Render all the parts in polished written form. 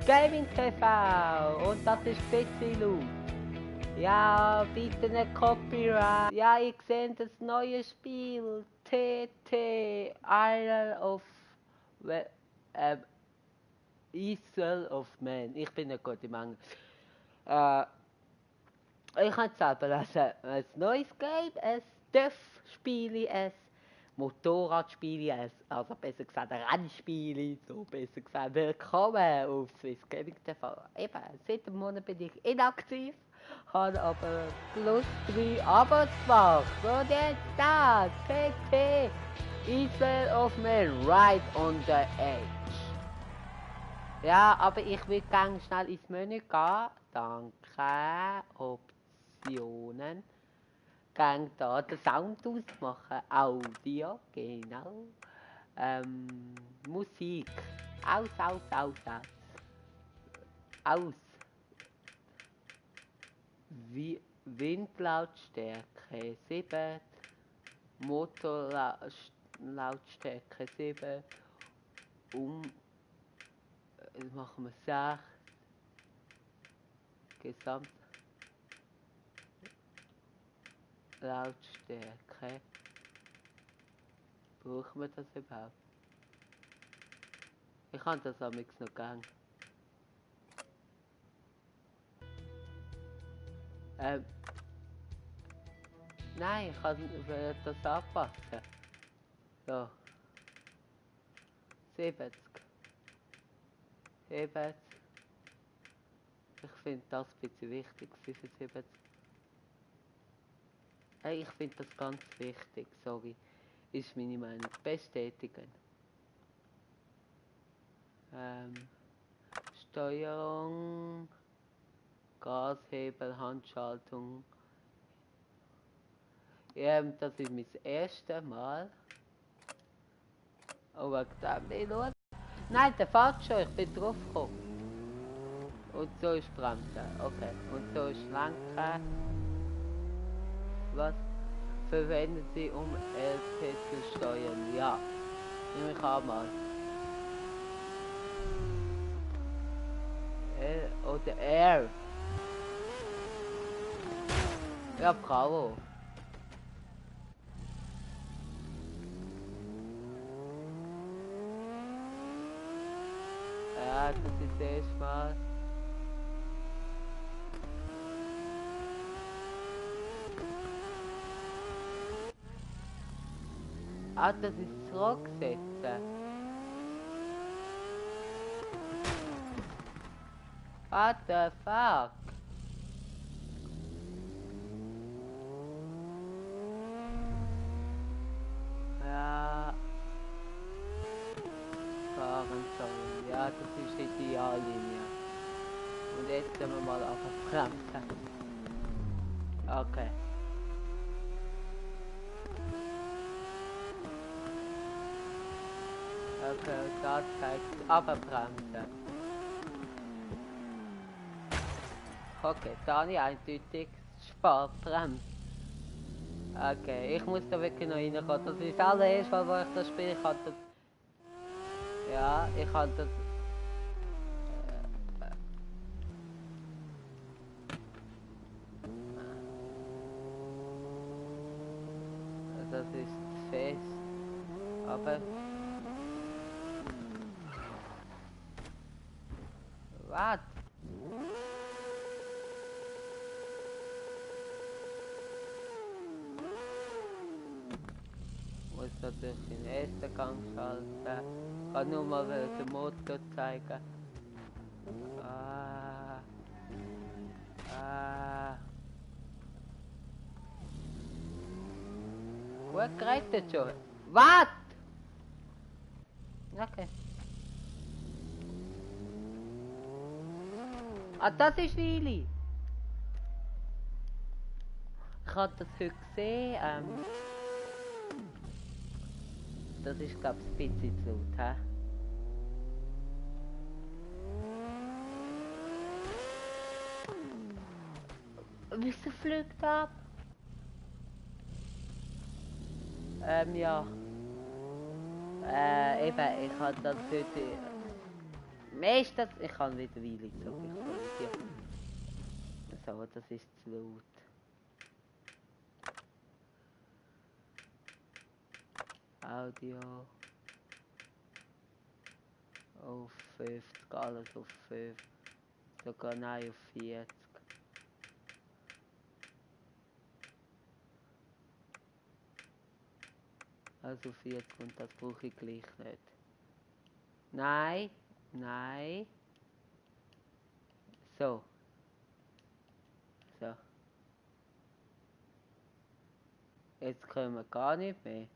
Gaming TV und das ist ein bisschen laut. Ja, bitte nicht Copyright. Ja, ich sehe das neue Spiel TT Isle of Isle of Man. Ich bin nicht gut im Englisch. Ich habe selber ein neues Game, ein Dörf-Spiel, ein Motorradspiele, also besser gesagt ein Rennspiel, so besser gesagt willkommen auf Swiss Gaming TV. Eben, seit einem Monat bin ich inaktiv, habe aber plus 3 Abos gemacht. Und jetzt das, TT, Isle of Man, Right on the Edge. Ja, aber ich will ganz schnell ins Menü gehen. Danke. Optionen. Gang da den Sound ausmachen. Audio, genau. Musik. Aus. Aus. Windlautstärke 7. Motorlautstärke 7. Machen wir 6. Gesamtlautstärke. Brauchen wir das überhaupt? Ich habe das am noch gern. Nein, ich kann das anpassen. So. 70. Ich finde das ein bisschen wichtig. 75. Ich finde das ganz wichtig, sorry. Ist meine Meinung. Bestätigen. Steuerung. Gashebel, Handschaltung. Ja, das ist mein erstes Mal. Oh, wegen dem nicht, oder? Nein, der fährt schon, ich bin drauf gekommen. Und so ist Bremsen, okay. Und so ist Lenken. Was verwenden Sie, um LP zu steuern? Ja, nehme ich an mal. L oder R. Ja, bravo. Ja, das ist erstmal. Ah, das ist zurücksetzen. What the fuck? Ja. Fahren sollen. Ja, das ist die Ideallinie. Und jetzt gehen wir mal auf die Bremse. Okay. Okay, das zeigt Abbremsen. Okay, da habe ich eindeutig Sparbremse. Okay, ich muss da wirklich noch reinkommen. Das ist das allererste Mal, wo ich das spiele. Ich hatte das... Ja, ich hatte das... Das ist fest. Aber... Was? Muss natürlich den ersten Gang schalten. Ich kann nur mal den Motor zeigen. Gut gerettet schon. Was? Okay. Ah, das ist Willi. Ich habe das heute gesehen. Das ist, glaube ich, ein bisschen zu laut. He? Wieso fliegt ab? Ja. Eben, ich habe das heute... Meistens, ich kann wieder Weile so ja. So, das ist zu laut. Audio auf 50, alles auf 5, sogar nein auf 40. Also 40 und das brauche ich gleich nicht. Nein, nein. So. So. Jetzt können wir gar nicht mehr.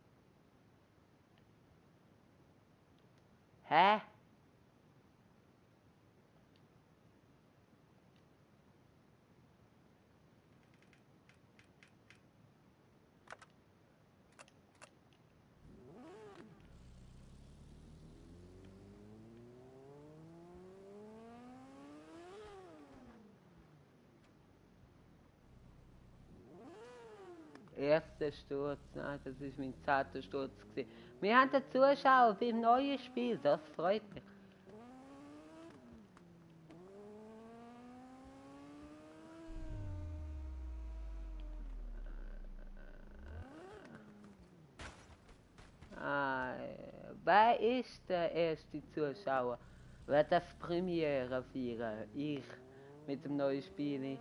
Hä? Erster Sturz, nein, das ist mein 10. Sturz gewesen. Wir haben den Zuschauer beim neuen Spiel, das freut mich. Wer ist der erste Zuschauer? Wer darf Premiere feiern? Ich mit dem neuen Spiel.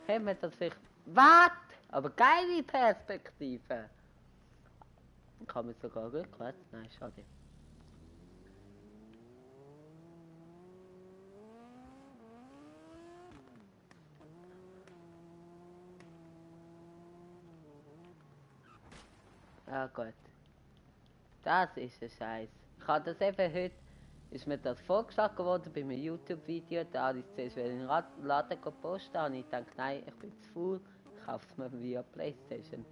Können wir das vielleicht... Was? Aber geile Perspektive. Kann man sogar rückwärts? Nein, schade. Ah gut. Das ist ein Scheiß. Ich habe das eben heute, ist mir das vorgeschlagen worden bei einem YouTube-Video, da habe ich zuerst in den Laden posten und ich dachte, nein, ich bin zu faul, ich kaufe es mir via Playstation.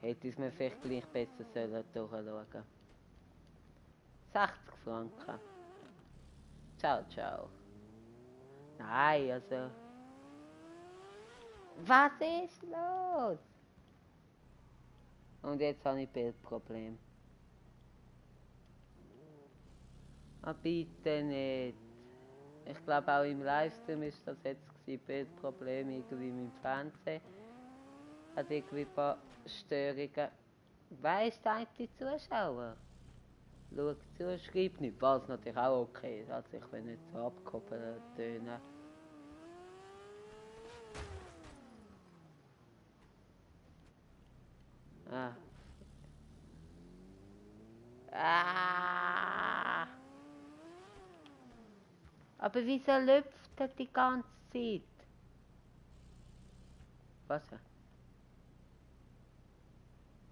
Hätte ich es mir vielleicht gleich besser sollen durchschauen. 60 Franken. Ciao, ciao. Nein, also... Was ist los? Und jetzt habe ich Bildproblem. Ah, bitte nicht. Ich glaube auch im Livestream ist das jetzt gewesen, Bildproblem irgendwie mit dem Fernsehen. Hat irgendwie ein paar Störungen. Wer ist eigentlich Zuschauer? Schau zu, schreib nicht, was natürlich auch okay ist. Also ich will nicht so abgekoppelt tönen. Ah. Ah. Aber wieso lüpft er die ganze Zeit? Was?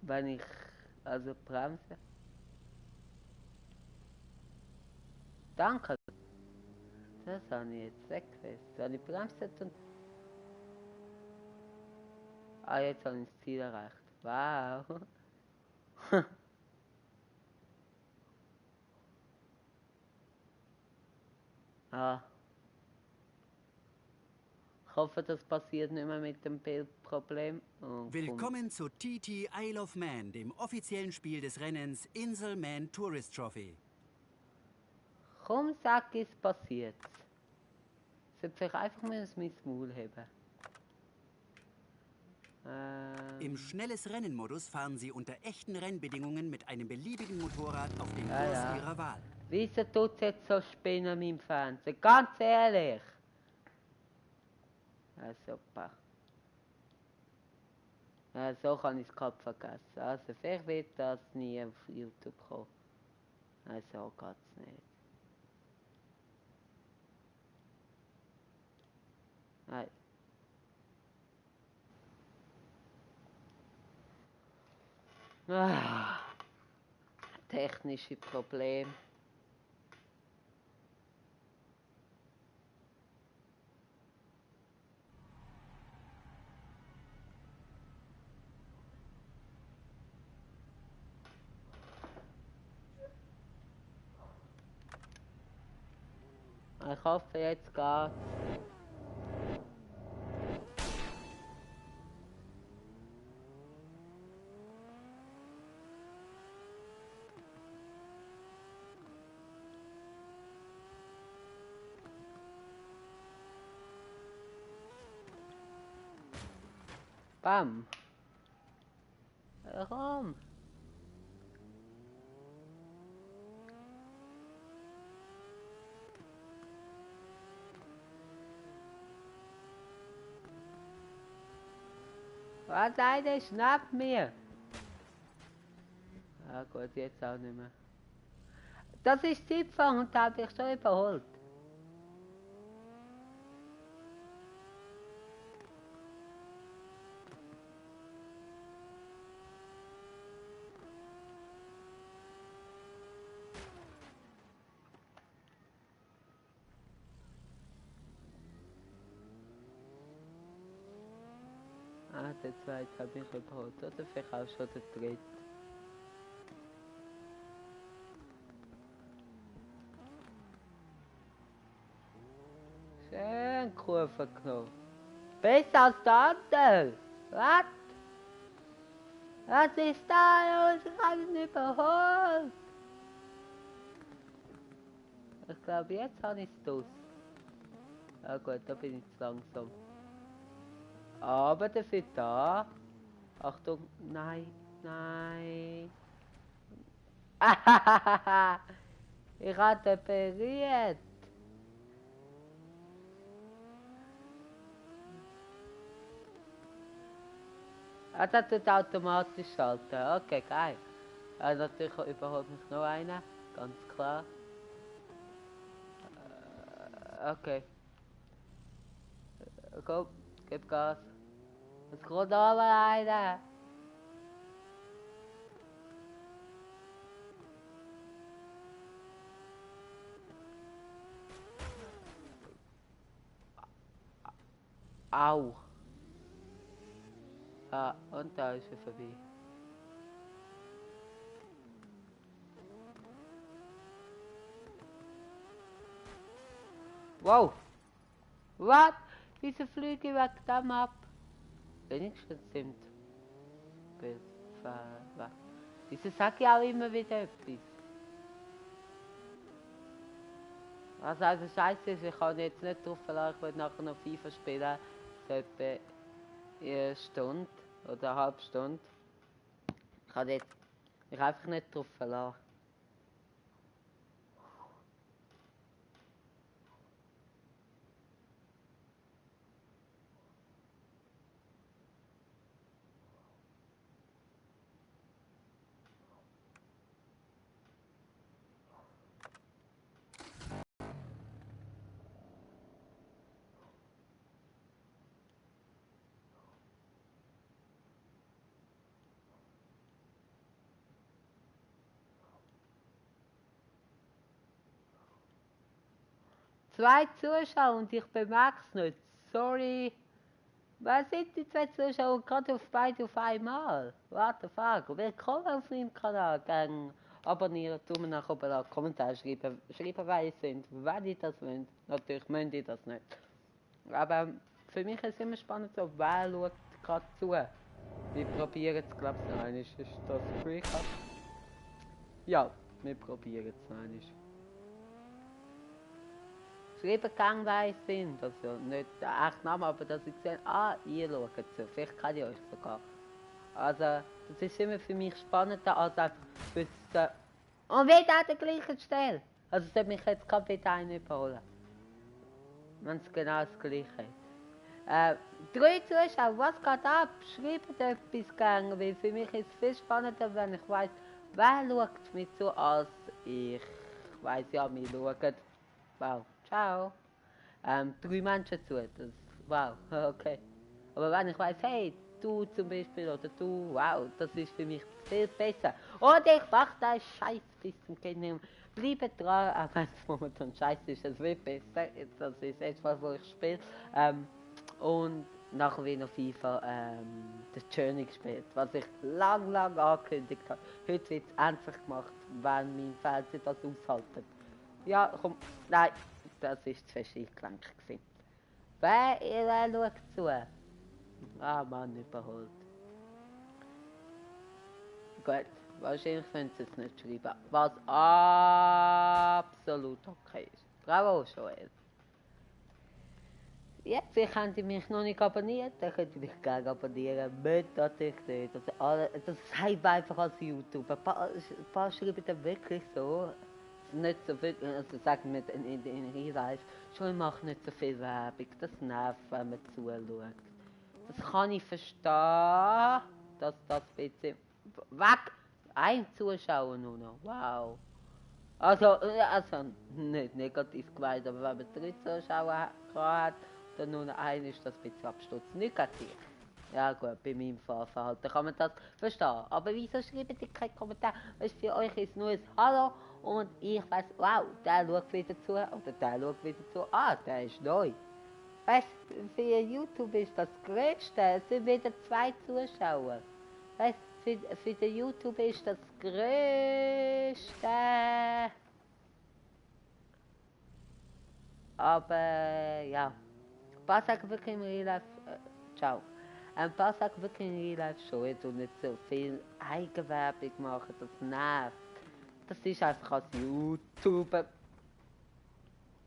Wenn ich also bremse? Danke. Das habe ich jetzt weggefasst. Wenn ich bremse und... Ah, jetzt habe ich das Ziel erreicht. Wow. Ah. Ich hoffe, das passiert nicht mehr mit dem Bildproblem. Willkommen zu TT Isle of Man, dem offiziellen Spiel des Rennens Insel Man Tourist Trophy. Komm, sag, es passiert. Sollte vielleicht einfach mal mein Maul haben. Im schnelles Rennen-Modus fahren Sie unter echten Rennbedingungen mit einem beliebigen Motorrad auf dem Ja, Kurs ja. Ihrer Wahl. Wieso tut es jetzt so spinnen im Fernsehen? Ganz ehrlich. Ja, super. Ja, so kann ich es gerade vergessen. Also vielleicht wird das nie auf YouTube kommen. Ja, so geht es nicht. Nein. Ah, technische Probleme. Ich hoffe, jetzt geht's. Bam. Komm. Was einer schnappt mir. Ah gut, jetzt auch nicht mehr. Das ist Zeitfang und da habe ich schon überholt. Ah, der zweite habe ich überholt. Oder vielleicht auch schon der dritte. Schön Kurve genommen. Besser als der andere. Was? Was ist da los? Ich habe ihn überholt. Ich glaube, jetzt habe ich es draus. Ah gut, da bin ich zu langsam. Aber dafür da. Achtung, nein, nein. Ich hatte berührt. Ah, das tut automatisch schalten. Okay, geil. Natürlich überholt mich noch einer. Ganz klar. Okay. Komm, gib Gas. Es kommt aber einer. Au. Ah, und da ist er vorbei. Wow. Was? Wieso fliege ich weg dem ab? Wenigstens stimmt. Wieso sage ich auch immer wieder etwas? Also scheiße ist, ich kann jetzt nicht drauf verlassen, ich will nachher noch FIFA spielen. So etwa eine Stunde oder eine halbe Stunde. Ich kann jetzt mich einfach nicht drauf verlassen. Zwei Zuschauer und ich bemerke es nicht. Sorry. Was sind die zwei Zuschauer gerade auf beide auf einmal? What the fuck? Willkommen auf meinem Kanal. Gerne abonnieren, tun nach oben einen Kommentar schreiben, wer ihr sind, wenn ihr das wollt. Natürlich müsst ihr das nicht. Aber für mich ist es immer spannend, so, wer schaut gerade zu. Wir probieren es, glaube ich, noch einmal. Ist das Freak Up? Ja, wir probieren es noch einmal. Schreibt gerne, wer ihr sind. Also nicht der echte Name, aber dass ich sehe, ihr schaut zu. Vielleicht kann ich euch sogar. Also, das ist immer für mich spannender, als einfach zu wissen, und wieder an der gleichen Stelle. Also, es sollte mich jetzt Kapitän überholen. Wenn es genau das gleiche ist. 3 Zuschauer, was geht ab? Schreibt etwas gerne, weil für mich ist es viel spannender, wenn ich weiss, wer schaut mich so, als ich weiss, ja, wir schauen. Wow, ciao. 3 Menschen zu, das, wow, okay. Aber wenn ich weiss, hey, du zum Beispiel oder du, wow, das ist für mich viel besser. Und ich mach den Scheiß bis zum Kind. Bleibe dran, auch wenn es momentan scheiße ist, es wird besser. Das ist etwas, wo ich spiele. Und nachher wieder noch FIFA The Journey gespielt, was ich lang angekündigt habe. Heute wird es endlich gemacht, wenn mein Fernseher das aushaltet. Ja, komm, nein, das war zu fest eingelenkt. Wer schaut zu? Ah, Mann, überholt. Gut, wahrscheinlich können sie es nicht schreiben, was absolut okay ist. Bravo, Joel. Jetzt könnt ihr mich noch nicht abonniert, dann könnt ihr mich gerne abonnieren. Mit natürlich nicht. Das heißt einfach als YouTube. Ein paar schreiben dann wirklich so. Nicht so viel, also sagen wir in Real Life, schon ich mache nicht so viel Werbung. Das nervt, wenn man zuschaut. Das kann ich verstehen, dass das ein bisschen... Weg! Ein Zuschauer nur noch, wow. Also nicht negativ gemeint, aber wenn man 3 Zuschauer hat, dann nur noch einen ist das ein bisschen Absturz. Negativ. Ja gut, bei meinem Fahrverhalten kann man das verstehen. Aber wieso schreiben die keinen Kommentar? Weißt, für euch ist nur ein Hallo und ich weiß, wow, der schaut wieder zu oder der schaut wieder zu. Ah, der ist neu. Weißt, für YouTube ist das Größte. Es sind wieder 2 Zuschauer. Weißt, für den YouTube ist das Größte. Aber ja, ein paar sagen wirklich im Real Life, ciao. Ein paar sagen wirklich im Real Life schon, ich tue nicht so viel Eigenwerbung machen, das nervt. Das ist einfach als YouTuber.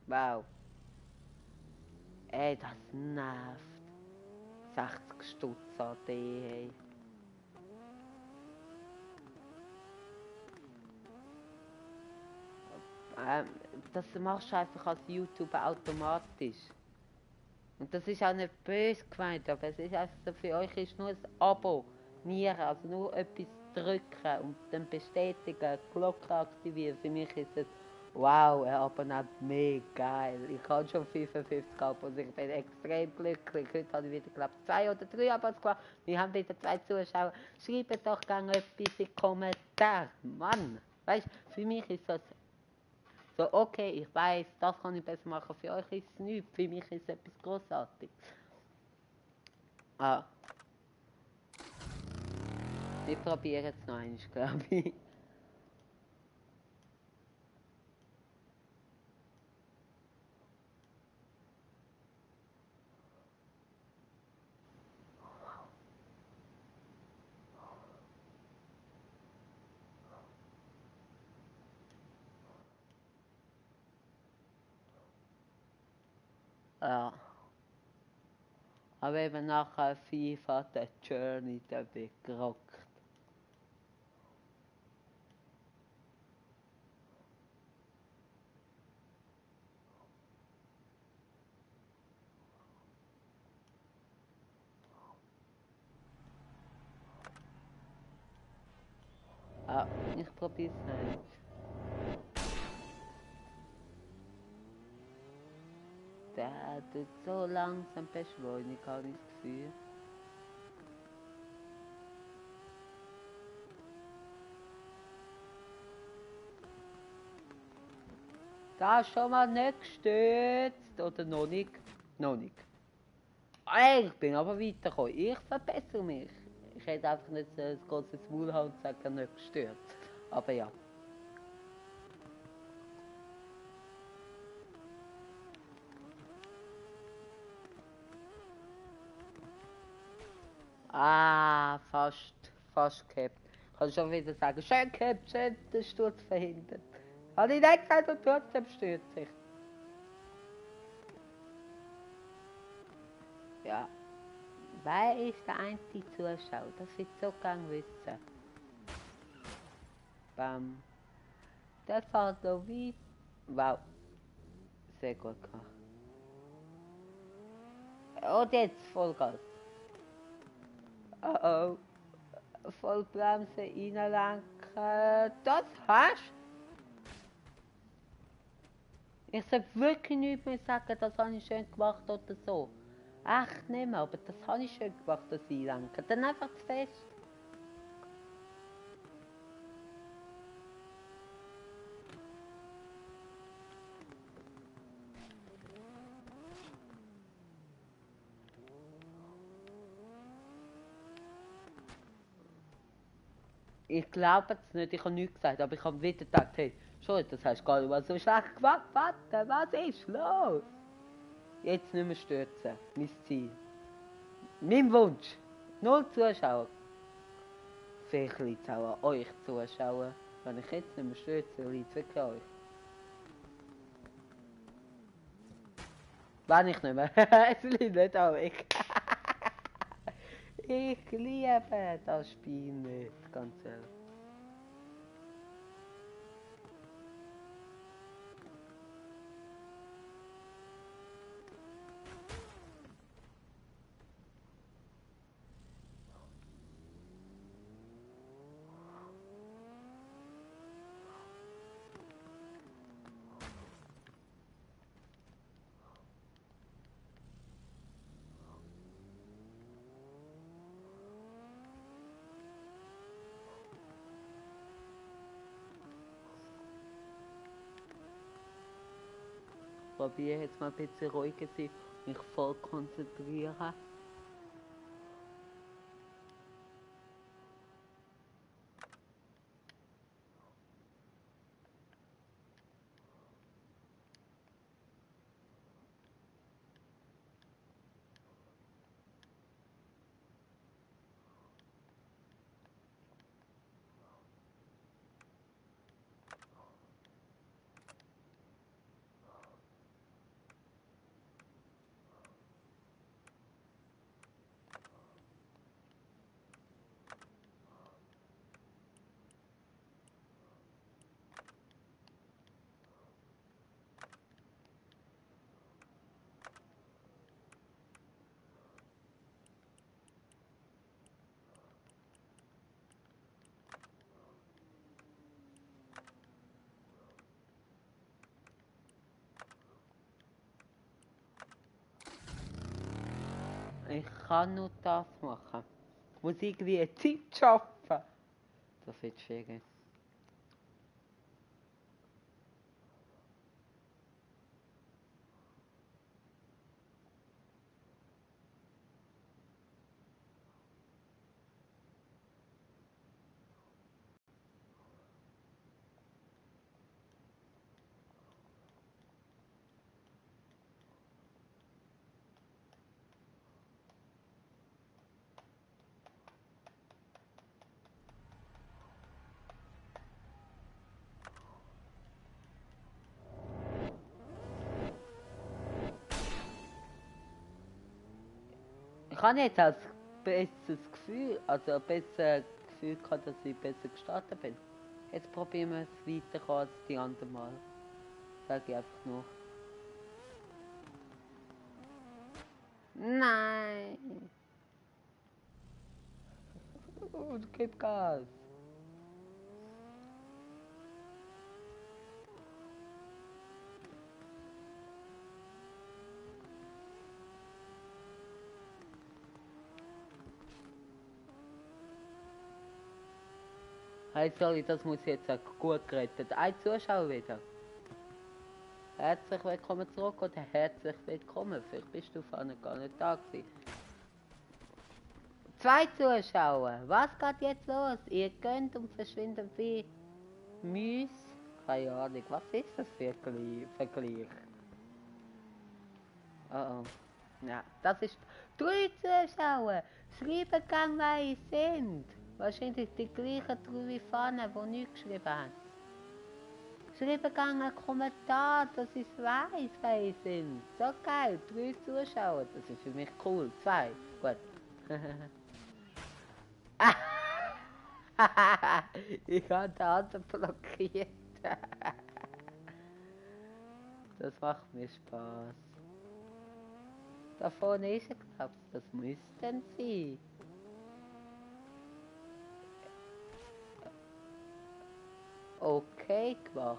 Wow. Ey, das nervt. 60 Stutz an die, hey. Das machst du einfach als YouTuber automatisch. Und das ist auch nicht böse gemeint, aber es ist einfach so, für euch ist nur ein Abo, nieren, also nur etwas drücken und dann bestätigen, Glocke aktivieren. Für mich ist es, wow, ein Abonnent, mega geil. Ich habe schon 55 Abos, ich bin extrem glücklich. Heute habe ich wieder, glaube ich, 2 oder 3 Abos gemacht. Wir haben wieder 2 Zuschauer. Schreibt doch gerne etwas in die Kommentare. Mann, weißt du, für mich ist das so, okay, ich weiß, das kann ich besser machen. Für euch ist es nichts, für mich ist es etwas Großartiges. Ah, wir probieren es noch einmal, glaube ich. Ja. Aber eben nachher FIFA, der Journey, der wird gerockt. Ah, ich probiere es nicht. Der tut so langsam beschleunigen, habe ich das Gefühl. Da ist schon mal nicht gestürzt. Oder noch nicht? Noch nicht. Ich bin aber weitergekommen. Ich verbessere mich. Ich hätte einfach nicht so ein großes Maul haben und sagen, nicht gestürzt. Aber ja. Ah, fast gehabt. Ich kann schon wieder sagen, schön gehabt, schön den Sturz verhindert. Habe ich nicht gesagt und trotzdem stürzt sich. Ja. Wer ist der einzige Zuschauer? Das wird so gerne wissen. Bam. Der fährt noch weit. Wow. Sehr gut gemacht. Und jetzt Vollgas. Oh oh. Vollbremse reinlenken. Das hast du. Ich soll wirklich nichts mehr sagen, das habe ich schön gemacht oder so. Echt nicht mehr, aber das habe ich schön gemacht, das Einlenken. Dann einfach zu fest. Ich glaube es nicht, ich habe nichts gesagt, aber ich habe wieder gedacht, hey, schon, das hast du gar nicht mal so schlecht gemacht, Vater, was ist los? Jetzt nicht mehr stürzen, mein Ziel. Mein Wunsch, 0 Zuschauer. Vielleicht liegt es auch an euch Zuschauer. Wenn ich jetzt nicht mehr stürze, liegt es wirklich an euch. Wenn ich nicht mehr. Es liegt nicht an mich. Ich liebe das Spiel nicht, ganz ehrlich. Ich probiere jetzt mal ein bisschen ruhiger zu sein, mich voll konzentrieren. Ich kann nur das machen. Ich muss irgendwie eine Zeit schaffen. Das wird schwierig. Ich habe jetzt ein besseres Gefühl, also ein besseres Gefühl gehabt, dass ich besser gestartet bin. Jetzt probieren wir es weiter als die anderen Mal. Sag ich einfach nur. Nein! Und gib Gas! Hey, sorry, das muss ich jetzt gut gerettet. Ein Zuschauer wieder. Herzlich willkommen zurück oder herzlich willkommen. Vielleicht bist du vorne gar nicht da gewesen. 2 Zuschauer. Was geht jetzt los? Ihr könnt und verschwindet wie Müs. Keine Ahnung, was ist das für ein Vergleich? Oh oh. Ja, das ist 3 Zuschauer. Schreiben kann, wer ihr sind. Wahrscheinlich die gleichen 3 wie vorne, die nichts geschrieben haben. Schreiben gerne einen Kommentar, dass ich weiss, wer ihr sind. So geil, 3 Zuschauer. Das ist für mich cool. 2. Gut. Ich habe den anderen blockiert. Das macht mir Spaß. Da vorne ist er, glaubst du, das müssten sie. Okay gemacht.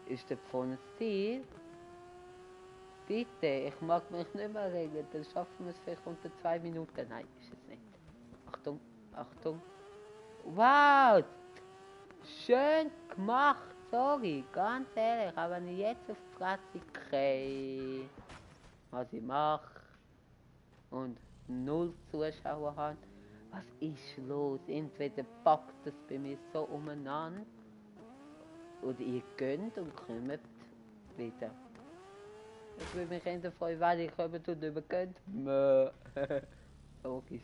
Ist da vorne das Ziel? Bitte, ich mag mich nicht mehr regen, dann schaffen wir es vielleicht unter 2 Minuten. Nein, ist es nicht. Achtung, Achtung. Wow! Schön gemacht, sorry, ganz ehrlich, aber wenn ich jetzt auf die Fresse kriege, was ich mache und 0 Zuschauer habe, was ist los? Entweder packt es bei mir so umeinander oder ihr gönnt und kommt wieder. Ich würde mich eher freuen, wenn ihr kommt und nicht mehr gönnt. Logisch.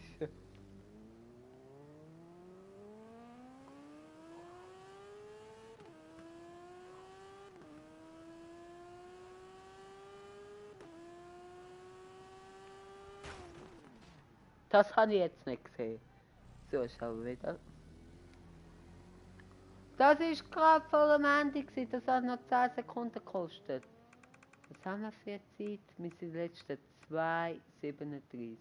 Das habe ich jetzt nicht gesehen. So, schau wieder. Das ist gerade vor dem Ende gewesen. Das hat noch 10 Sekunden gekostet. Was haben wir für Zeit? Wir sind die letzten 2,37.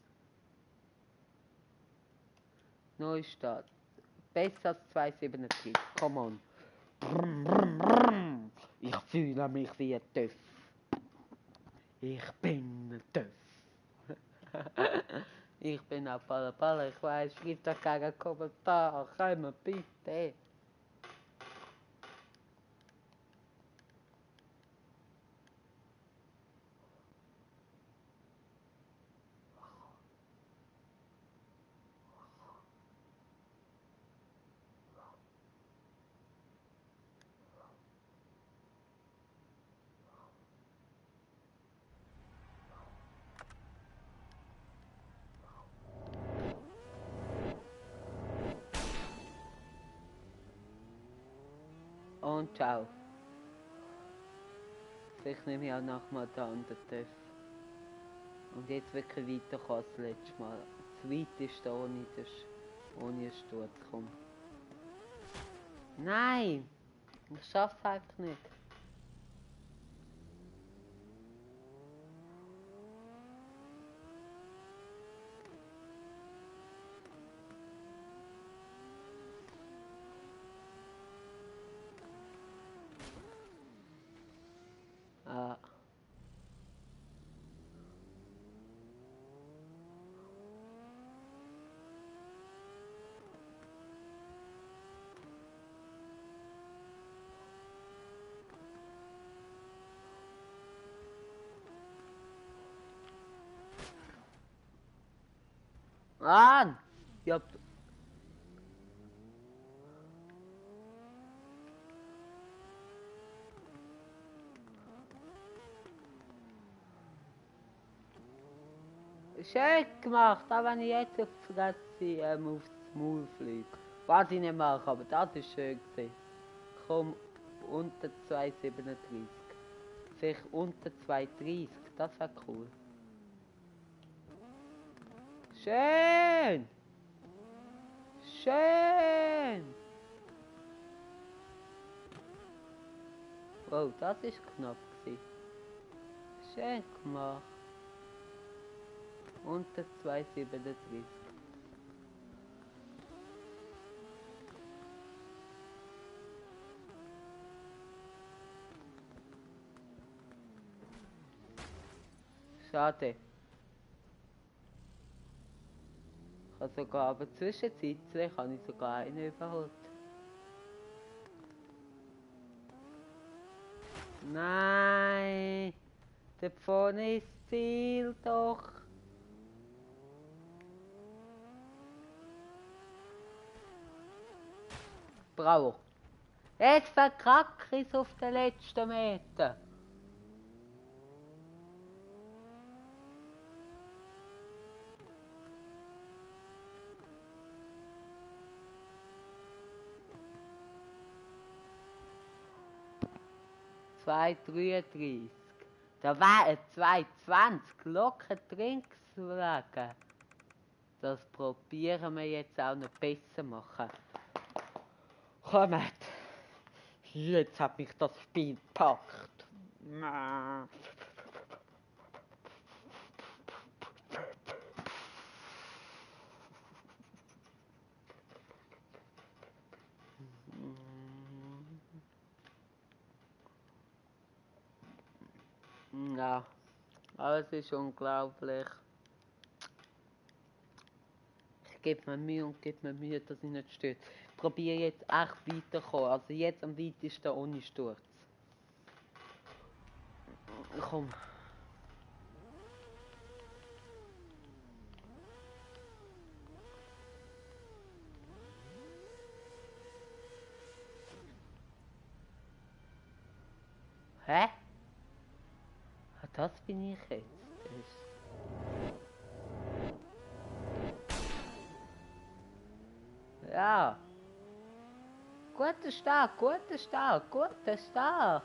Neustart. Besser als 2,37. Come on. Brum, brum, brum. Ich fühle mich wie ein Töff. Ich bin ein Töff. Ich bin ein Baller. Ich weiss, schreibt doch gegen Kommentar. Komm bitte. Und ciao. Vielleicht nehme ich auch nochmal den anderen Töff. Und jetzt wirklich weiterkommen als das letzte Mal. Das weiteste ohne Sturz kommen. Nein! Ich schaff's einfach nicht. Ah. Mann! Ja. Schön gemacht, auch wenn ich jetzt auf die Fresse aufs Maul fliege. Was ich nicht mache, aber das ist schön gewesen. Komm, unter 2,37. Vielleicht unter 2,30, das wäre cool. Schön! Schön! Wow, das ist knapp gewesen. Schön gemacht. Unter 2,37. Schade. Ich habe sogar, aber zwischenzeitlich habe ich sogar einen überholt. Nein! Da vorne ist das Ziel doch! Bravo! Jetzt verkacke ich es auf den letzten Meter! (2,33). Da wären 2,20 locker drin gelegen. Das probieren wir jetzt auch noch besser machen. Kommt! Jetzt hat mich das Spiel gepackt. Ja, aber es ist unglaublich. Ich gebe mir Mühe und gebe mir Mühe, dass ich nicht stört. Ich probiere jetzt echt weiterzukommen. Also jetzt am weitesten ohne Sturz. Komm. Hä? Ah, das bin ich jetzt. Ja. Guter Start, guter Start, guter Start.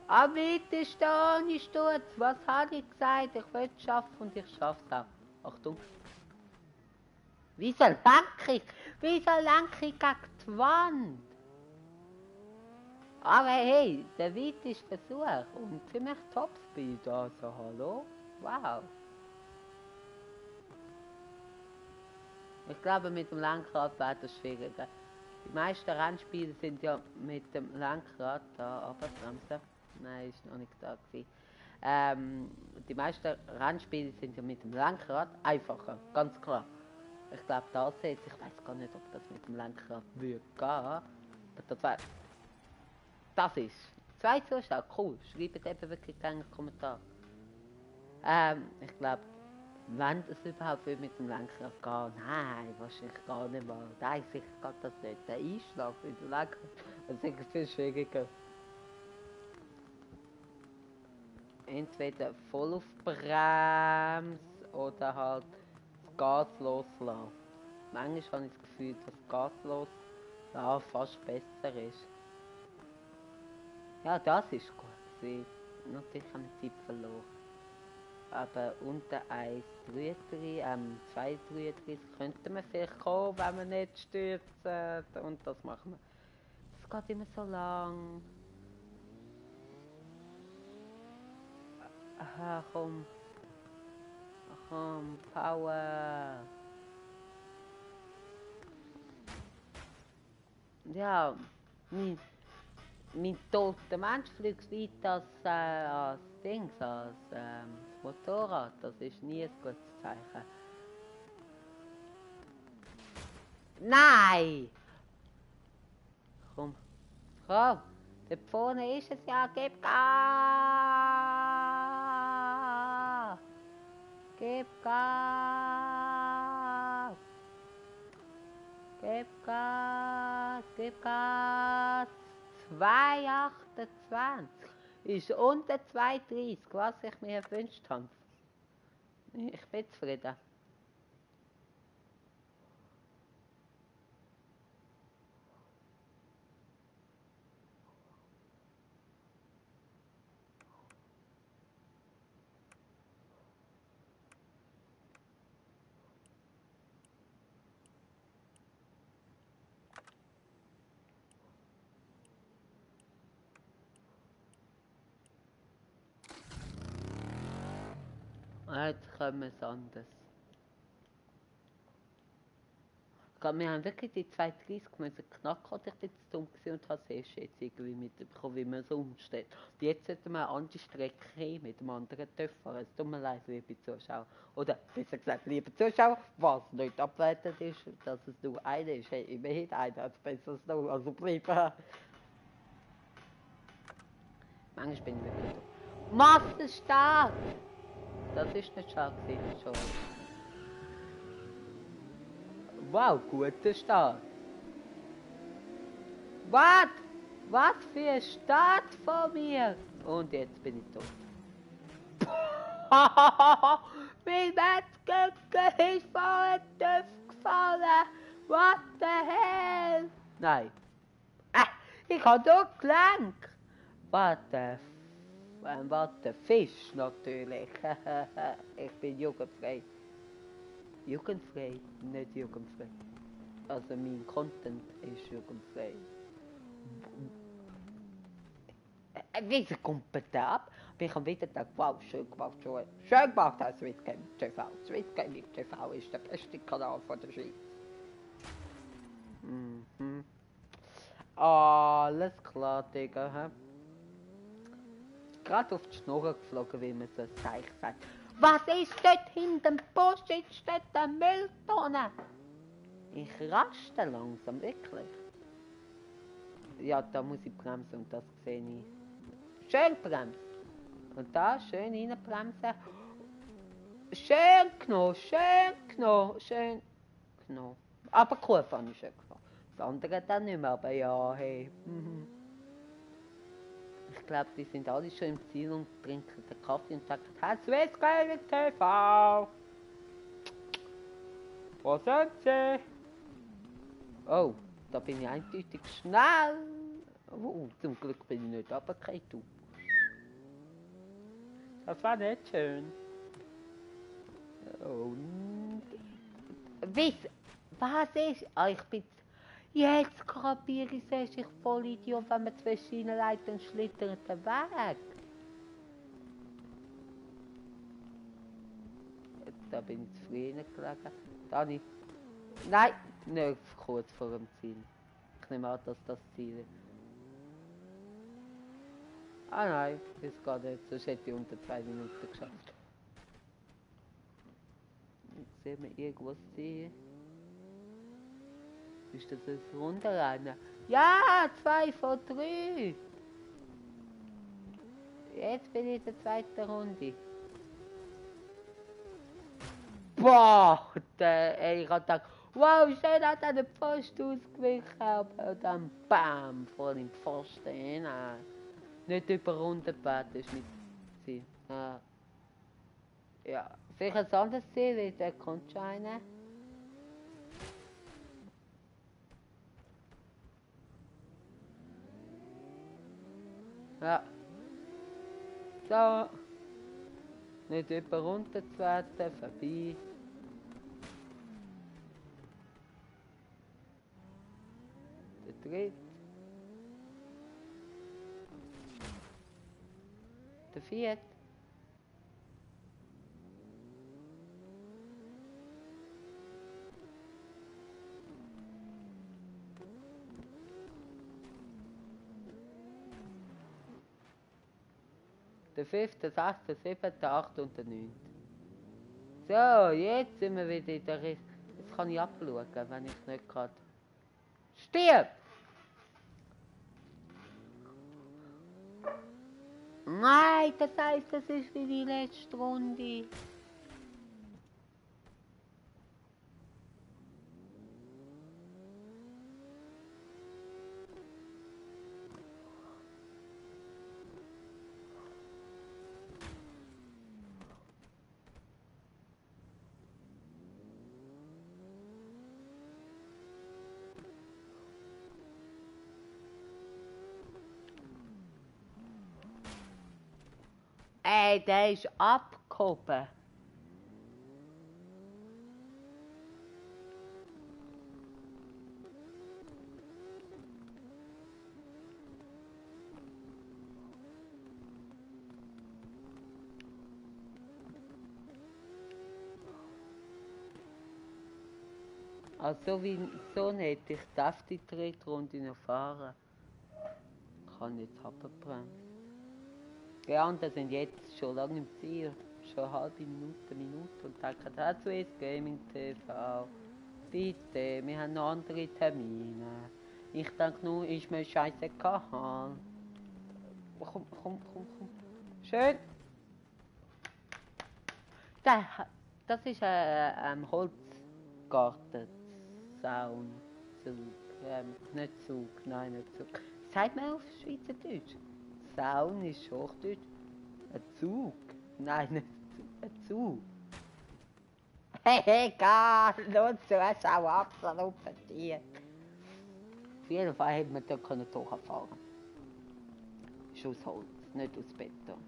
Am weitesten ohne Sturz. Was habe ich gesagt? Ich will es schaffen und ich schaffe es auch. Achtung. Wieso lenke ich? Wieso lenke ich gegen die Wand? Aber hey, der weiteste Versuch und ziemlich Topspeed. Also hallo? Wow. Ich glaube, mit dem Lenkrad wäre das schwieriger. Die meisten Rennspiele sind ja mit dem Lenkrad da, aber bremsen. Nein, ist noch nicht da gewesen. Die meisten Rennspiele sind ja mit dem Lenkrad einfacher, ganz klar. Ich glaube, das jetzt, ich weiß gar nicht, ob das mit dem Lenkrad würde gehen. Aber das ist. 2 Zuschauer, cool. Schreibt eben wirklich gerne Kommentar. Ich glaube, wenn es überhaupt mit dem Lenkrad geht, nein, wahrscheinlich gar nicht mal. Nein, sicher geht das nicht. Der Einschlag mit dem Lenkrad, das ist sicher viel schwieriger. Entweder voll auf Bremse oder halt das Gas loslassen. Manchmal habe ich das Gefühl, dass das Gas loslassen fast besser ist. Ja, das ist gut. Natürlich habe ich Zeit verloren. Aber unter 2,33 könnte man vielleicht kommen, wenn man nicht stürzt. Und das machen wir. Es geht immer so lang. Aha, komm. Komm, Power. Ja, mein toter Mensch fliegt weiter als Dings, als Motorrad. Das ist nie ein gutes Zeichen. Nein! Komm, komm! Dort vorne ist es ja, gib Gas! Gib Gas! Gib Gas! Gib Gas! 2,28 ist unter 2,30, was ich mir gewünscht habe. Ich bin zufrieden. Jetzt kommen wir es anders. Wir haben wirklich die 2,30 müssen knacken und ich bin zu dumm und habe es erst jetzt irgendwie mitbekommen, wie man so umsteht. Und jetzt sollten wir eine andere Strecke haben mit einem anderen Töpfer. Es tut mir leid, liebe Zuschauer. Oder besser gesagt, liebe Zuschauer, was nicht abwertend ist, dass es nur einer ist. Hey, immerhin einer als besser als null, also bleiben. Manchmal bin ich wirklich so. Masterstart! Das ist nicht stark, schon. Wow, guter Start. Was? Was für ein Start von mir? Und jetzt bin ich tot. Mein Wettgöcke ist vor den TÜV gefallen. What the hell? Nein. Ich habe doch gelenkt. Was der Fisch natürlich. Ich bin jugendfrei. Jugendfrei, nicht jugendfrei. Also mein Content ist jugendfrei. Wieso kommt der ab? Aber ich habe wieder gedacht, wow, schön gemacht, Joel. Schön gemacht, das Swiss Gaming TV. Swiss Gaming TV ist der beste Kanal von der Schweiz. Mhm. Alles klar, Digga. He? Gerade auf die Schnur geflogen, wie man so Zeichen sagt. Was ist dort hinten? Post ist dort eine Mülltonne? Ich raste langsam, wirklich. Ja, da muss ich bremsen und das sehe ich. Schön bremsen. Und da schön reinbremsen. Schön genommen, schön genommen, schön genommen. Aber Kurve habe ich schön gefahren. Das andere dann nicht mehr, aber ja, hey. Ich glaube, die sind alle schon im Ziel und trinken den Kaffee und sagen, hey, Swiss Gaming TV! Wo sind sie? Oh, da bin ich eindeutig schnell. Oh, zum Glück bin ich nicht runtergefallen, du. Das war nicht schön. Und... Was ist? Ah, ich bin... Jetzt kapiere ich es, ich voll Idiot, wenn man zwei Schienen leitet und schlittert den Weg. Da bin ich zufrieden gelegen. Dani. Nein, nicht kurz vor dem Ziel. Ich nehme an, dass das Ziel ist. Ah nein, das geht nicht, sonst hätte ich unter 2 Minuten geschafft. Jetzt sehen wir irgendwas sehen. Ist das ein Runterrennen? Ja, 2 von 3. Jetzt bin ich in der zweiten Runde. Boah, ich hab gedacht, wow, schön hat er den Pfosten ausgewichen, aber dann BAM, voll im Pfosten hinein. Nicht über Runden gebeten, ist nicht Ziel. Ja, sicher ein anderes Ziel, der kommt schon einer. Ja. So. Nicht über Runden zu werden, vorbei. Der dritte. Der vierte. Der 5., 6., 7., 8. und der 9. So, jetzt sind wir wieder in der Jetzt kann ich abschauen, wenn ich nicht gerade... Stirb! Nein, das heisst, das ist wie die letzte Runde. Ey, der ist abgehoben. Also wie so nicht, ich darf die dritte Runde noch fahren. Ich kann nicht abbremsen. Die anderen sind jetzt schon lange im Ziel. Schon eine halbe Minute und denken, dazu ist Gaming TV. Bitte, wir haben noch andere Termine. Ich denke nur, ist mir scheißegal. Komm. Schön. Das ist ein Holzgartenzaun. Nicht Zug, nein, nicht Zug. Sagt man auf Schweizerdeutsch? Zaun ist Hochdeutsch. Ein Zug? Nein, nicht ein Zug. Hey, egal, los, du hast auch absolut verdient. Auf jeden Fall hätte man dort durchfahren können. Ist aus Holz, nicht aus Beton.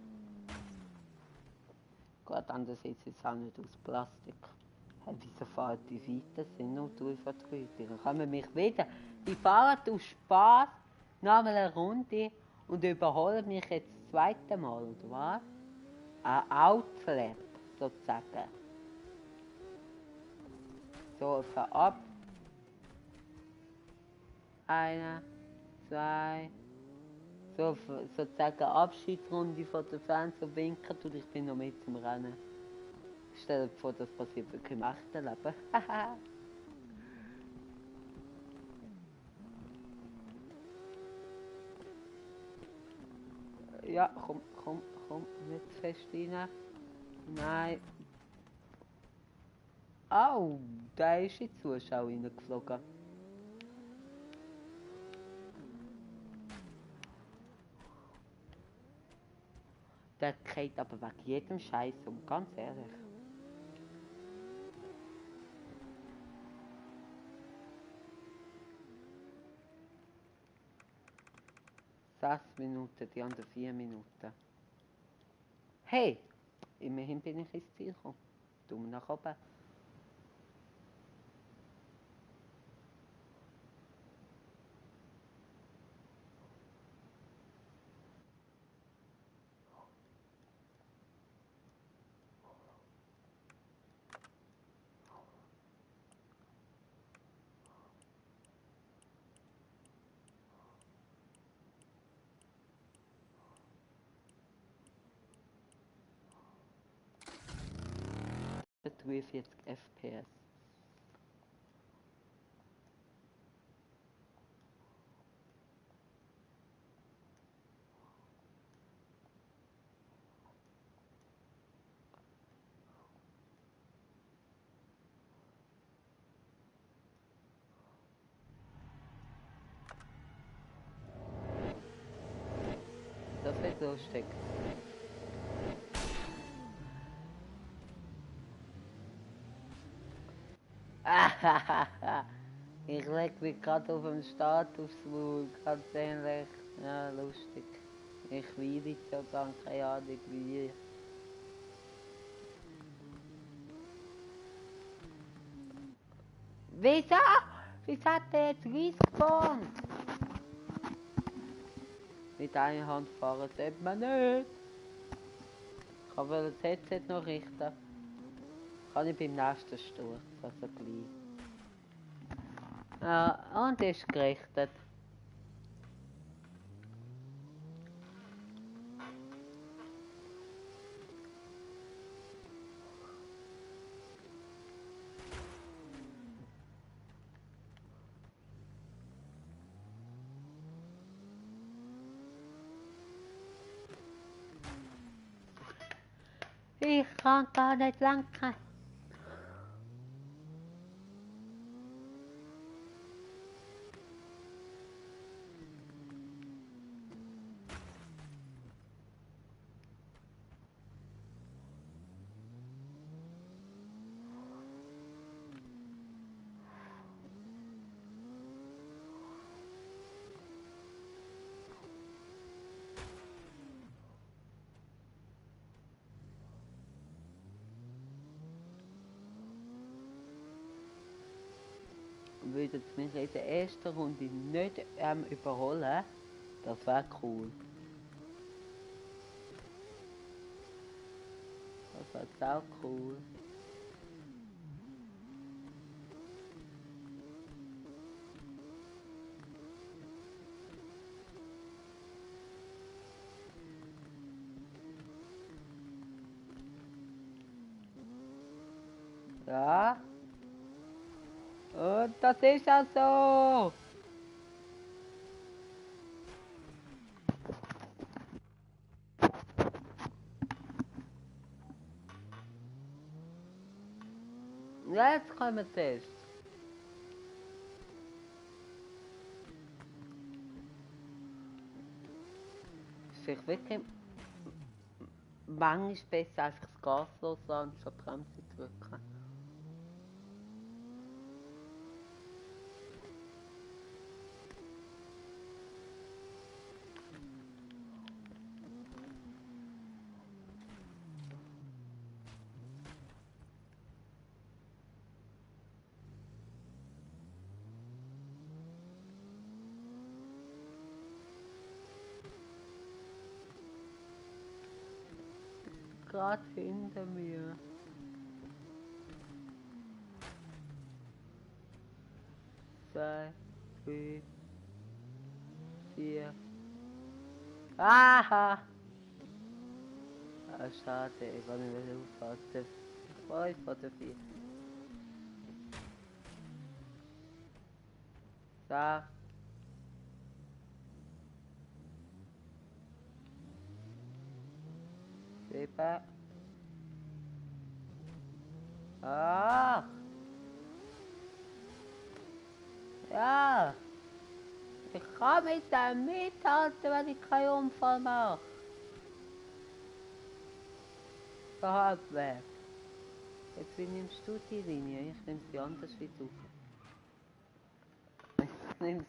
Gut, andererseits ist es auch nicht aus Plastik. Hey, wieso fahren die weiter? Sind nur 3 von 3. Dann kommen mich wieder. Die fahren aus Spaß nochmal eine Runde und überholen mich jetzt das zweite Mal, oder was? Ein Outlap, sozusagen. So, ab. 1, 2. So, sozusagen Abschiedsrunde von den Fans, so winken und ich bin noch mit im Rennen. Stell dir vor, das passiert wirklich im echten Leben. Ja, komm, nicht zu fest rein. Nein. Au, da ist in die Zuschauer reingeflogen. Der geht aber wegen jedem Scheiß um, ganz ehrlich. Sechs Minuten, die anderen 4 Minuten. Hey, immerhin bin ich ins Ziel gekommen. Daumen nach oben. Das 43 FPS. Das wird lustig. Ich leg mich gerade auf dem Statusmut, ganz ehrlich. Ja, lustig. Ich will jetzt ja gar keine Ahnung wie. Wieso? Wieso hat der jetzt respawned? Mit einer Hand fahren sollte man nicht. Ich wollte das Headset noch richten. Kann ich beim nächsten Sturz, also gleich. Ja, und ist gerichtet. Ich kann gar nicht lenken. Würdet mich in der ersten Runde nicht überholen, das wäre cool. Das wäre auch cool. Ja. Und das ist auch so. Jetzt kommen wir zuerst. Ist vielleicht wirklich manchmal besser, einfach das Gas loslassen und schon die Bremse drücken. Gerade hinter mir. Zwei, drei, vier. Aha! Ah, schade, ich kann nicht mehr aufpassen. 5 oder 4. 6. 7. Ah! Ja! Ich kann mit dem mithalten, wenn ich keinen Unfall mache. Der Halbweg. Jetzt, wie nimmst du die Linie? Ich nehme sie anders wie du. Ich nehme sie.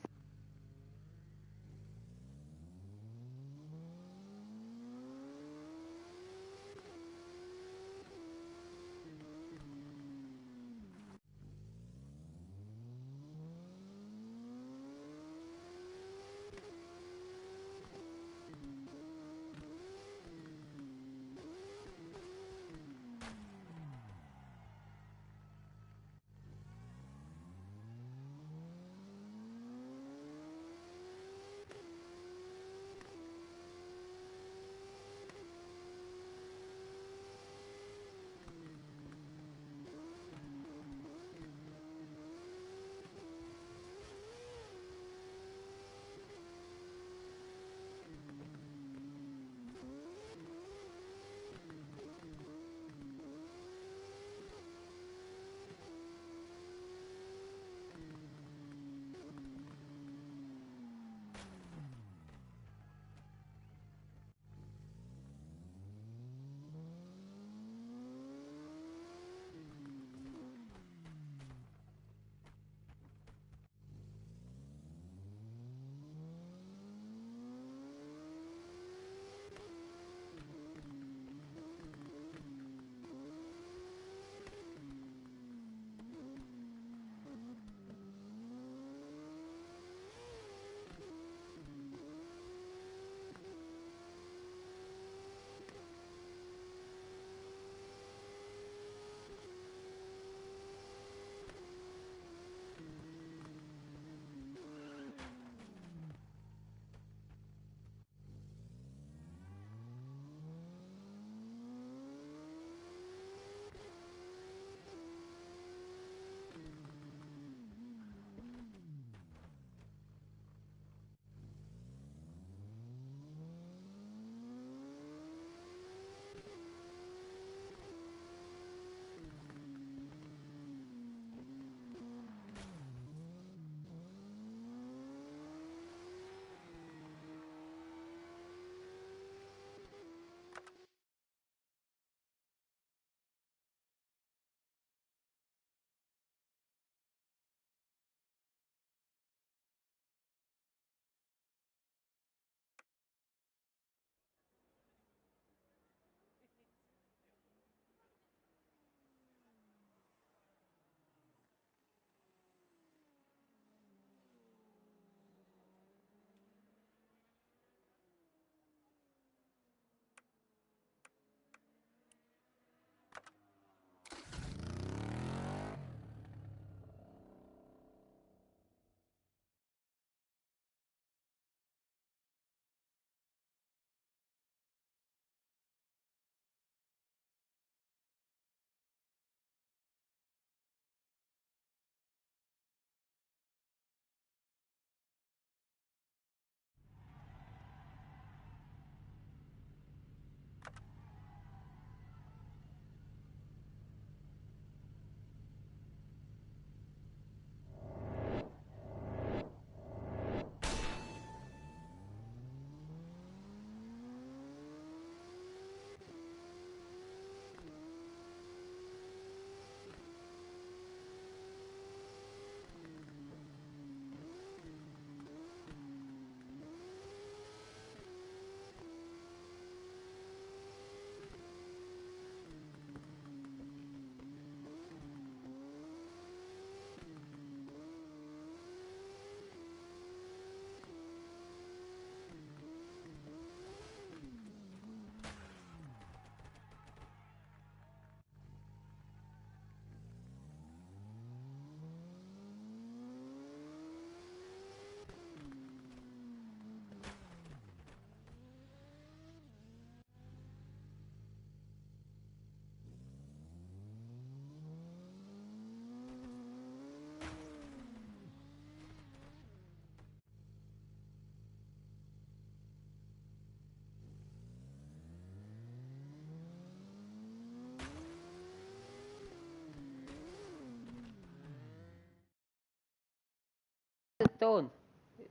Ton?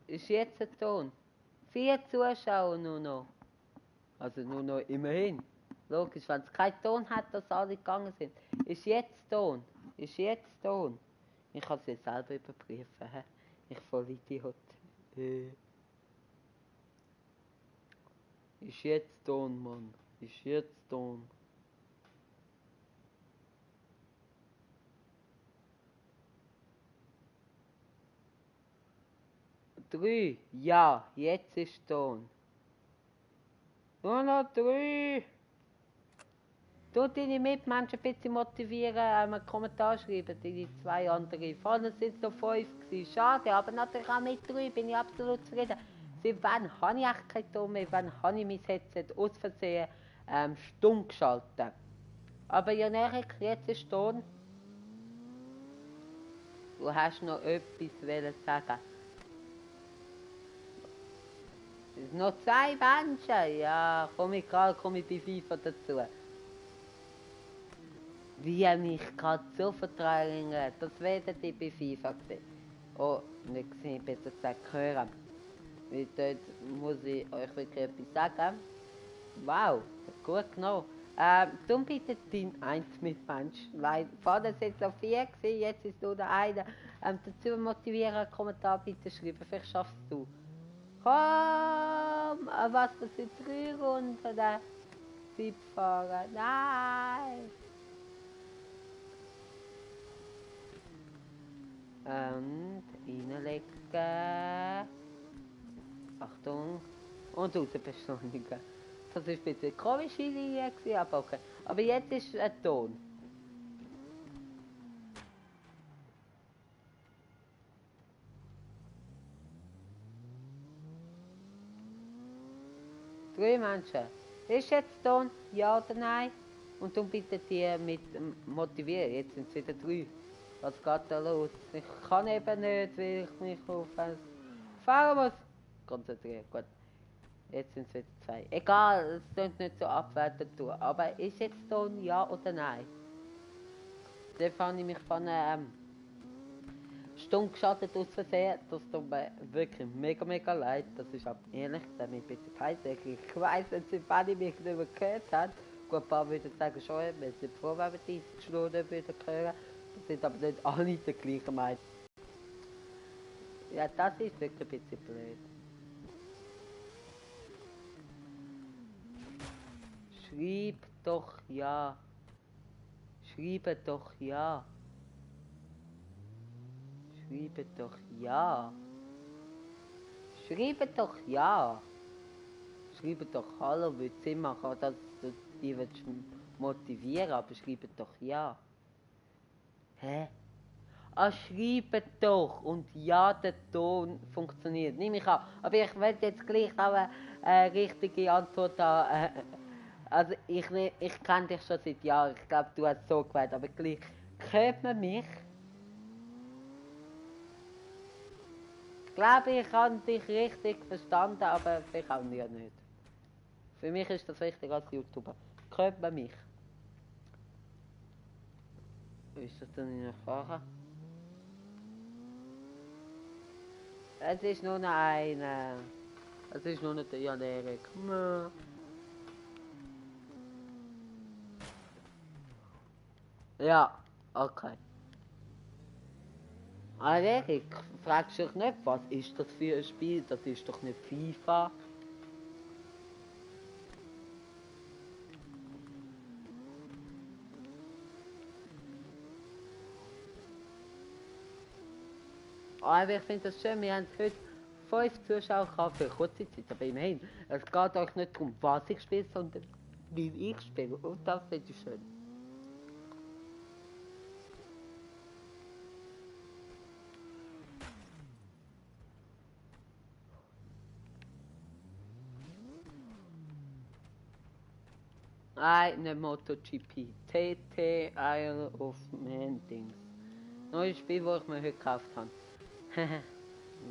Ist jetzt ein Ton? 4 Zuschauer nur noch. Also nur noch immerhin. Logisch, wenn es keinen Ton hat, dass alle gegangen sind. Ist jetzt Ton? Ist jetzt Ton? Ich kann es jetzt selber überprüfen. He? Ich voll Idiot. Ist jetzt Ton, Mann. Ist jetzt Ton. Drei. Ja, jetzt ist Ton. Nur noch 3. Du deine Mitmenschen ein bisschen motivieren, einen Kommentar schreiben, die 2 anderen. Vorne sind es noch 5 gewesen. Schade, aber natürlich auch mit 3 bin ich absolut zufrieden. Seit wann habe ich echt keinen Ton mehr? Wann habe ich mein Headset aus Versehen stumm geschaltet? Aber ja, Erik, jetzt ist Ton. Du hast noch etwas sagen. Es sind noch 2 Menschen. Ja, komme ich bei FIFA dazu. Wie er mich gerade so vertrauen hat, das werdet ihr bei FIFA sehen. Oh, nicht gesehen, besser gesagt hören. Weil dort muss ich euch wirklich etwas sagen. Wow, gut genommen. Darum bitte dein Mitmensch, weil vorher sind es noch 4 gewesen, jetzt ist nur der eine. Dazu motivieren, einen Kommentar bitte schreiben, vielleicht schaffst du. Komm, was, das sind 3 Runden, der Zeitfahrer, nein. Und reinlegen. Achtung. Und raus beschleunigen. Das war ein bisschen eine komische Linie, aber okay. Aber jetzt ist ein Ton. Drei Menschen. Ist jetzt Ton? Ja oder nein? Und dann bitte die mit motivieren. Jetzt sind es wieder 3. Was geht da los? Ich kann eben nicht, weil ich mich auf das fahren muss. Konzentrieren, gut. Jetzt sind es wieder 2. Egal, es klingt nicht so abwertend tun. Aber ist jetzt Ton ja oder nein? Dann fand ich mich von Stunde geschaltet aus Versehen. Das tut mir wirklich mega leid. Das ist aber ehrlich gesagt ein bisschen peinlich. Ich weiss nicht, seit wann ich mich nicht mehr gehört habe. Gut, ein paar würden sagen schon, wir sind froh, wenn wir 30 Stunden wieder hören. Das sind aber nicht alle der gleichen Meinung. Ja, das ist wirklich ein bisschen blöd. Schreib doch ja. Schreibe doch ja. Schreibe doch ja. Schreibe doch ja. Schreibe doch hallo, würde Sinn machen, dass du die motivieren, aber schreibe doch ja. Hä? Ah, schreibe doch und ja, der Ton funktioniert. Nehme ich an. Aber ich will jetzt gleich auch eine richtige Antwort haben. Also ich kenne dich schon seit Jahren. Ich glaube, du hast so gewählt, aber gleich. Hört man mich? Ich glaube, ich habe dich richtig verstanden, aber vielleicht auch nicht. Für mich ist das wichtig als YouTuber. Hört man mich? Ist das denn in Erfahrung? Es ist nur noch einer. Es ist nur noch der Jan Erik. Ja, okay. Erik, fragst du dich nicht, was ist das für ein Spiel? Das ist doch nicht FIFA. Aber ich finde das schön, wir haben heute 5 Zuschauer gehabt für kurze Zeit, aber immerhin. Es geht euch nicht darum, was ich spiele, sondern wie ich spiele. Und das finde ich schön. Nein, nicht MotoGP. TT Isle of Man Dings. Neues Spiel, das ich mir heute gekauft habe.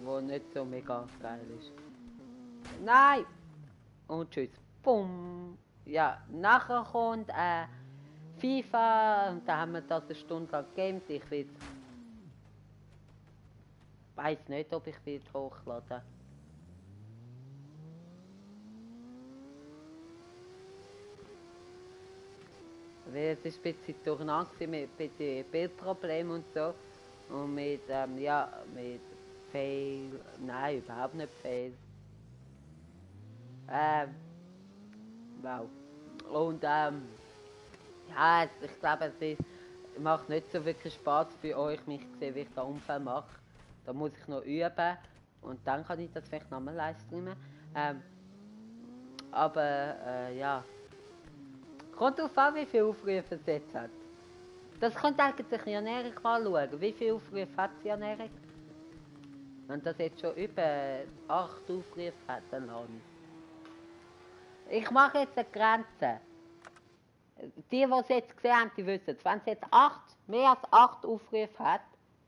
Wo nicht so mega geil ist. Nein! Und tschüss. Bumm! Ja, nachher kommt FIFA und da haben wir das eine Stunde lang gegamed. Ich will Weiß nicht, ob ich wieder hochlade. Weil es ist ein bisschen durcheinander mit den Bildproblemen und so. Und mit, ja, mit Fail. Nein, überhaupt nicht Fail. Wow. Und, ja, ich glaube, macht nicht so wirklich Spaß für euch, mich zu sehen, wie ich da Unfall mache. Da muss ich noch üben und dann kann ich das vielleicht nochmal live streamen. Aber ja, kommt darauf an, wie viele Aufrufe es jetzt hat. Das könnte eigentlich Ernährung mal schauen. Wie viele Aufrufe hat die Ernährung? Wenn das jetzt schon über 8 Aufrufe hat, dann lasse ich. Ich mache jetzt eine Grenze. Die es jetzt gesehen haben, die wissen es. Wenn es jetzt mehr als 8 Aufrufe hat,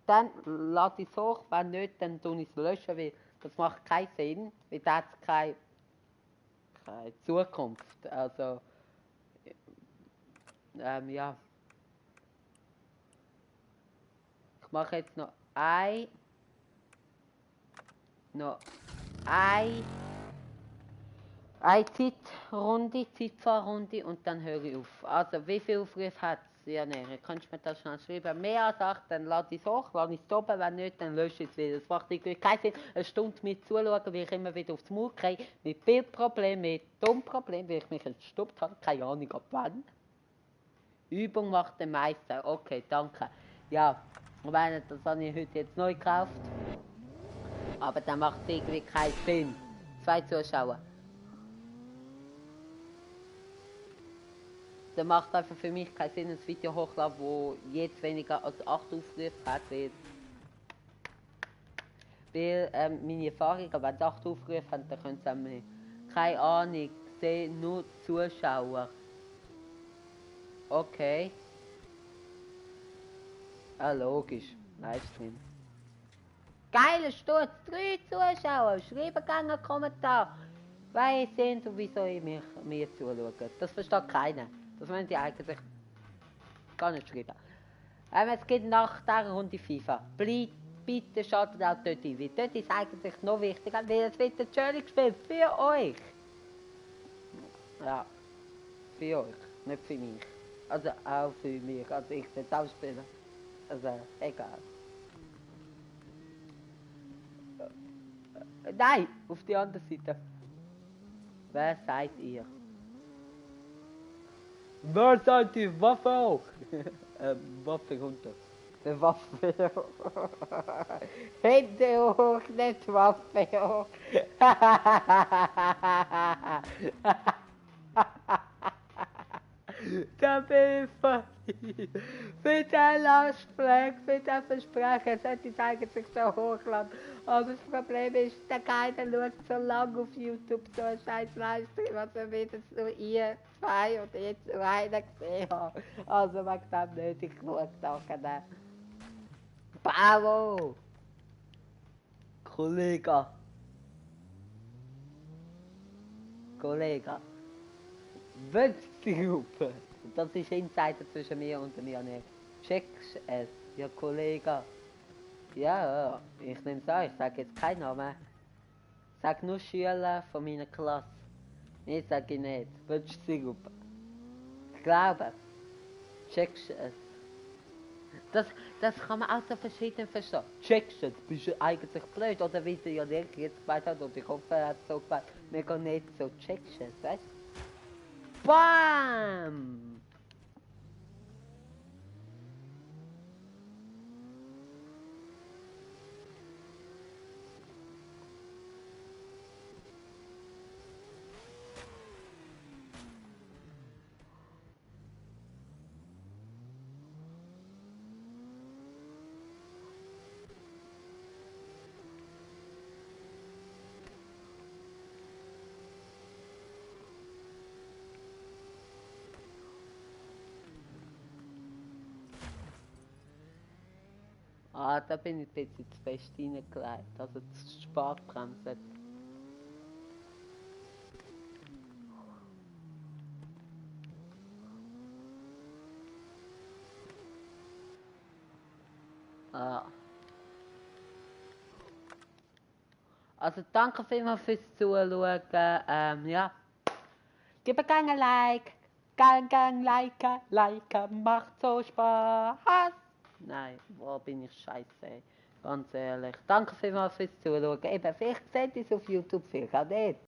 dann lade ich es hoch. Wenn nicht, dann tue ich es löschen, weil das macht keinen Sinn, weil da hat es keine Zukunft. Also, ja. Ich mache jetzt noch eine Zeitfahrrunde und dann höre ich auf. Also, wie viele Aufrufe hat es? Ja, nee, kannst du mir das schnell schreiben? Mehr als 8, dann lade ich es hoch, lade ich es oben, wenn nicht, dann lösche ich es wieder. Es macht irgendwie keinen Sinn, eine Stunde mit zuschauen, wie ich immer wieder aufs Maul kriege, mit Bildproblemen, mit Tonproblemen, weil ich mich entstoppt habe, keine Ahnung ab wann. Übung macht den Meister, okay, danke. Ja, ich meine, das habe ich heute jetzt neu gekauft, aber dann macht es irgendwie keinen Sinn. 2 Zuschauer. Dann macht einfach für mich keinen Sinn, ein Video hochladen, wo jetzt weniger als 8 Aufrufe hat, weil meine Erfahrung, wenn es 8 Aufrufe haben, dann können sie mir, keine Ahnung, sehen nur Zuschauer. Okay. Ah, logisch. Livestream. Geiler Sturz, 3 Zuschauer, schreiben gerne einen Kommentar. Weil sehen Sie, wieso ich mir zuschaue. Das versteht keiner. Das wollen die eigentlich gar nicht schreiben. Es geht nach dieser Runde FIFA. Bitte schaltet auch dort ein, weil dort ist eigentlich noch wichtiger, weil es wird ein schönes Spiel für euch. Ja, für euch, nicht für mich. Also auch für mich, also ich will es auch spielen. Also, egal. Nein, auf die andere Seite. Wer seid ihr? Wer seid ihr? Waffe auch! Waffe runter. Eine Waffe hoch. Hände hoch, nicht Waffe hoch. Da bin ich funny. Für den Lastfleck, für den Versprechen, sollte ich eigentlich so hochladen. Aber das Problem ist, der keiner schaut so lange auf YouTube so einen scheiß Livestream, also wird es nur ihr, 2 oder jetzt nur einer gesehen haben. Also man kann nicht, ich schaue nachher. Bravo! Kollege. Kollege. Wünschgruppe. Das ist Insider zwischen mir und mir nicht. Checkst es, ja Kollege. Ja, ich nehme es an, ich sage jetzt keinen Namen. Ich sage nur Schüler von meiner Klasse. Nee, sage ich nicht. Wünschgruppe. Ich glaube. Checkst es. Das kann man auch so verschieden verstehen. Checkst es, bist du eigentlich blöd? Oder wie sie ja jetzt gemeint hat, und ich hoffe, er hat so gemeint, wir gehen nicht so checkst es, weißt du? Bam! Ah, da bin ich ein bisschen zu fest reingelegt, also zu spät bremsen. Ah. Also danke vielmals fürs Zuschauen. Ja. Gib gerne ein Like. Gang, liken, macht so Spaß. Nein, wo bin ich scheiße? Ganz ehrlich. Danke vielmals fürs Zuschauen. Eben, vielleicht seht ihr es auf YouTube, vielleicht auch nicht.